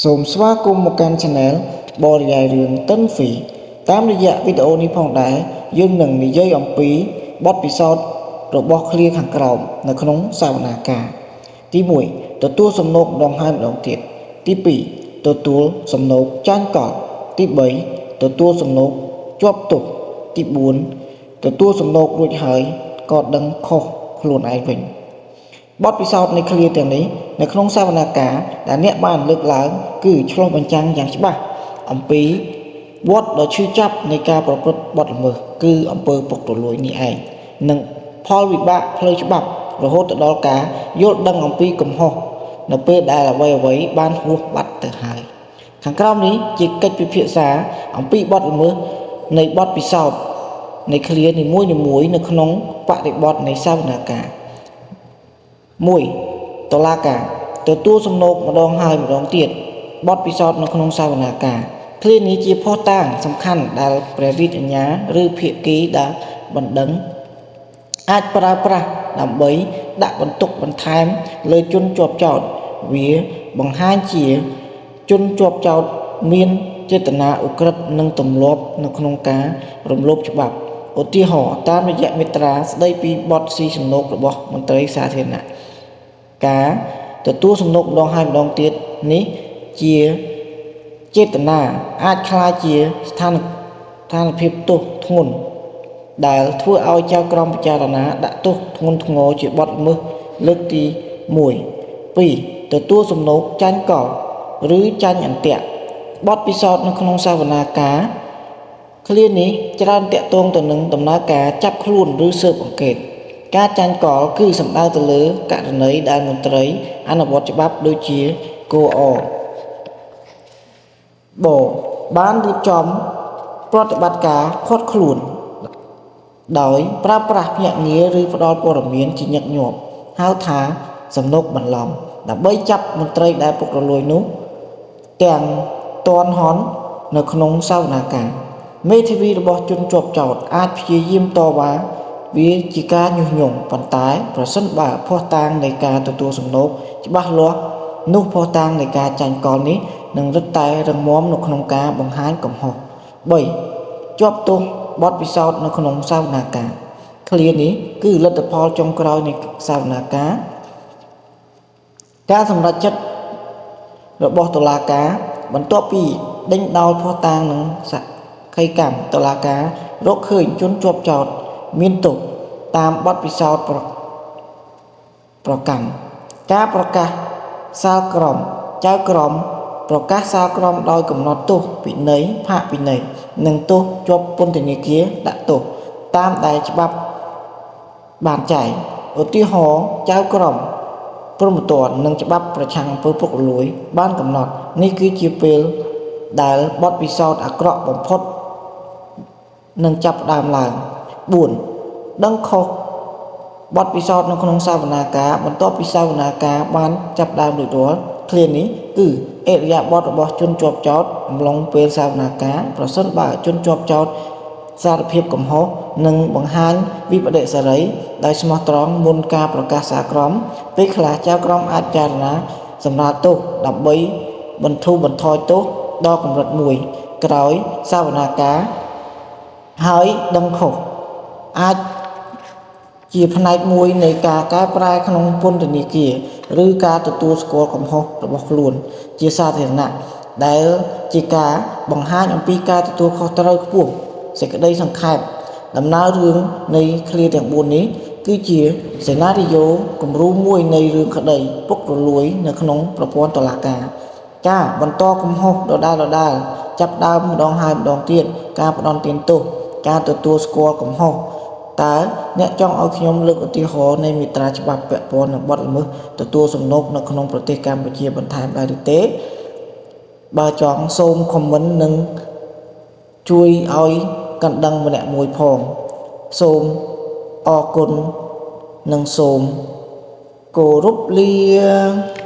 សូមស្វាគមន៍មកកាន់ Channel បរិយាយរឿងតិនហ្វីតាមរយៈវីដេអូនេះផងដែរយើងនឹងនិយាយអំពីបទពិសោធន៍របស់ឃ្លាខាងក្រោមនៅក្នុងសវនាការទី1ទទួលសំណូកម្ដងហើយម្ដងទៀតទី2ទទួលសំណូកចាញ់កលទី3ទទួលសំណូកជាប់ទោសទី4ទទួលសំណូករួចហើយក៏ដឹងខុសខ្លួនឯងវិញ បទពិសោធន៍នៃឃ្លាទាំងនេះនៅក្នុងសវនាការដែលអ្នកបានលើកឡើងគឺឆ្លុះបញ្ចាំងយ៉ាងច្បាស់អំពីវដ្តដ៏ឈឺចាប់នៃការប្រព្រឹត្តបទល្មើសគឺអំពើពុករលួយនេះឯងនិងផលវិបាកផ្លូវច្បាប់រហូតទៅដល់ការយល់ដឹងអំពីកំហុសនៅពេលដែលអ្វីអ្វីៗបានហួសបាត់ទៅហើយខាងក្រោមនេះជាកិច្ចពិភាក្សាអំពីបទល្មើសនៃបទពិសោធន៍នៃឃ្លានីមួយៗនៅក្នុងបរិបទនៃសវនាការ 1តុលាការទទួលសំណូកម្ដងហើយម្ដងទៀតបទពិសោធន៍នៅក្នុងសវនាការឃ្លានេះជាភស្តុតាងសំខាន់ដែលព្រះរាជអាជ្ញាឬភាគីដែលបណ្ដឹងអាចប្រើប្រាស់ដើម្បីដាក់បន្ទុកបន្ថែមលើជនជាប់ចោទវាបង្ហាញជាជនជាប់ចោទមានចេតនាឧក្រិដ្ឋនិងទម្លាប់នៅក្នុងការរំលោភច្បាប់ឧទាហរណ៍តាមរយៈមាត្រាស្ដីពីបទស៊ីសំណូករបស់មន្ត្រីសាធារណៈ ការទទួលសំណូកម្ដងហើយម្ដងទៀតនេះជាចេតនាអាចក្លាយជាស្ថានស្ថានភាពទោសធ្ងន់ដែលធ្វើឲ្យចៅក្រមពិចារណាដាក់ទោសធ្ងន់ធ្ងរជាបទល្មើសលើកទី1 2ទទួលសំណូកចាញ់កលឬចាញ់អន្ទាក់បទពិសោធន៍នៅក្នុងសវនាការឃ្លានេះច្រើនតាក់ទងទៅនឹងដំណើរការចាប់ខ្លួនឬស៊ើបអង្កេត ការចាញ់កលគឺសំដៅទៅលើករណីដែលមន្ត្រីអនុវត្តច្បាប់ដូចជាគអបបានរៀបចំប្រតិបត្តិការឃាត់ខ្លួនដោយប្រើប្រាស់ភ្នាក់ងារឬផ្ដល់ព័ត៌មានជាញឹកញាប់ហៅថាសំណូកបន្លំដើម្បីចាប់មន្ត្រីដែលពុករលួយនោះទាំងទាន់ហន់នៅក្នុងសវនាការមេធាវីរបស់ជនជាប់ចោទអាចព្យាយាមតវ៉ាវាជាការញុះញង់ប៉ុន្តែប្រសិនបើភស្តុតាងនៃការទទួលសំណូកច្បាស់លាស់នោះភស្តុតាងនៃការចាញ់កលនេះនឹងរឹតតែរឹងមាំនៅក្នុងការបង្ហាញកំហុស3ជាប់ទោសបទពិសោធន៍នៅក្នុងសវនាការឃ្លានេះគឺលទ្ធផលចុងក្រោយនៃសវនាការការសម្រេចចិត្តរបស់តុលាការបន្ទាប់ពីដេញដោលភស្តុតាងនិងសក្ខីកម្មតុលាការរកឃើញជនជាប់ចោទមានទោសតាមបទពិសោធន៍ប្រប្រកម្មការប្រកាសសាលក្រមចៅក្រមប្រកាសសាលក្រមដោយកំណត់ទោសពិន័យផាកពិន័យនិងទោសជាប់ពន្ធនាគារដាក់ទោសតាមដែលច្បាប់បានចែងឧទាហរណ៍ចៅក្រមព្រហ្មទណ្ឌនិងច្បាប់ប្រឆាំងអំពើពុករលួយបានកំណត់នេះគឺជាពេលដែលបទពិសោធន៍អាក្រក់បំផុតនឹងចាប់ផ្ដើមឡើង4ដឹងខុសបទពិសោធន៍នៅក្នុងសវនាការបន្ទាប់ពីសវនាការបានចាប់ផ្ដើមរួចរាល់ឃ្លានេះគឺឥរិយាបថរបស់ជនជាប់ចោទអំឡុងពេលសវនាការប្រសិនបើជនជាប់ចោទសារភាពកំហុសនិងបង្ហាញវិប្បដិសារីដោយស្មោះត្រង់មុនការប្រកាសសាលក្រមពេលខ្លះចៅក្រមអាចពិចារណាសម្រាលទោសដើម្បីបន្ធូរបន្ថយទោសដល់កម្រិតមួយក្រោយសវនាការហើយដឹងខុសអាចជាផ្នែកមួយនៃការកែប្រែក្នុងពន្ធនាគារឬការទទួលស្គាល់កំហុសរបស់ខ្លួនជាសាធារណៈដែលជាការបង្ហាញអំពីការទទួលខុសត្រូវខ្ពស់សេចក្តីសង្ខេបដំណើររឿងនៃឃ្លាទាំង4នេះគឺជាសេណារីយ៉ូគំរូមួយនៃរឿងក្តីពុករលួយនៅក្នុងប្រព័ន្ធតុលាការការបន្តកំហុសដដែលៗចាប់ដើមម្ដងហើយម្ដងទៀតការផ្ដន្ទាទោសការទទួលស្គាល់កំហុសតើអ្នកចង់ឲ្យខ្ញុំលើកឧទាហរណ៍នៃមាត្រាច្បាប់ពាក់ព័ន្ធនឹងបទល្មើសទទួលសំណូកនៅក្នុងប្រទេសកម្ពុជាបន្ថែមដែរឬទេបើចង់សូម comment និងជួយឲ្យកណ្ដឹងម្នាក់មួយផងសូមអរគុណនិងសូមគោរពលា។